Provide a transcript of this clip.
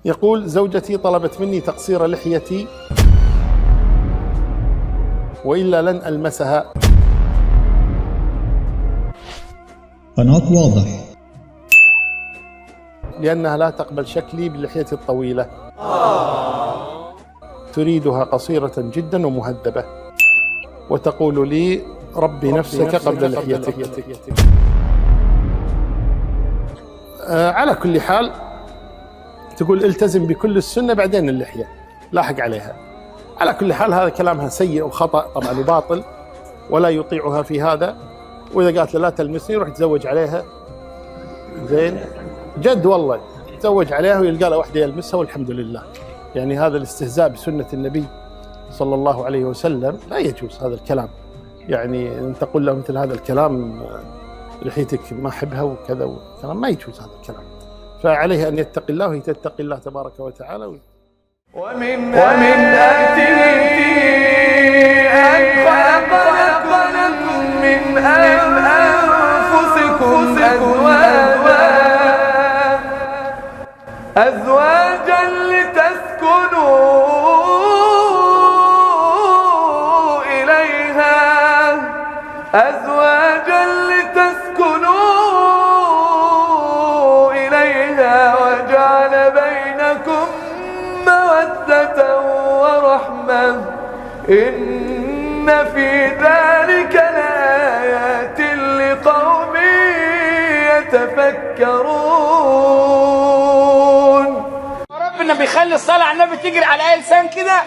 يقول: زوجتي طلبت مني تقصير لحيتي وإلا لن ألمسها. قناة واضح. لأنها لا تقبل شكلي باللحية الطويلة، تريدها قصيرة جدا ومهذبة، وتقول لي: ربي نفسك قبل لحيتك. على كل حال تقول التزم بكل السنة بعدين اللحية لاحق عليها. على كل حال هذا كلامها سيء وخطأ طبعا وباطل، ولا يطيعها في هذا. وإذا قالت لا تلمسني روح تزوج عليها، زين جد والله تزوج عليها ويلقى له واحدة يلمسها والحمد لله. يعني هذا الاستهزاء بسنة النبي صلى الله عليه وسلم لا يجوز هذا الكلام. يعني أن تقول له مثل هذا الكلام، لحيتك ما أحبها وكذا وكلام، ما يجوز هذا الكلام. فعليه أن يتقي الله وهي تتقي الله تبارك وتعالى. ومن آياته أن خلق لكم من أنفسكم أزواجا لتسكنوا إليها، أزواجا لتسكنوا إليها وجعل بينكم مودة ورحمة، إن في ذلك لآيات لقوم يتفكرون. ربنا بيخلي الصلاة على النبي تجري على أي لسان كده.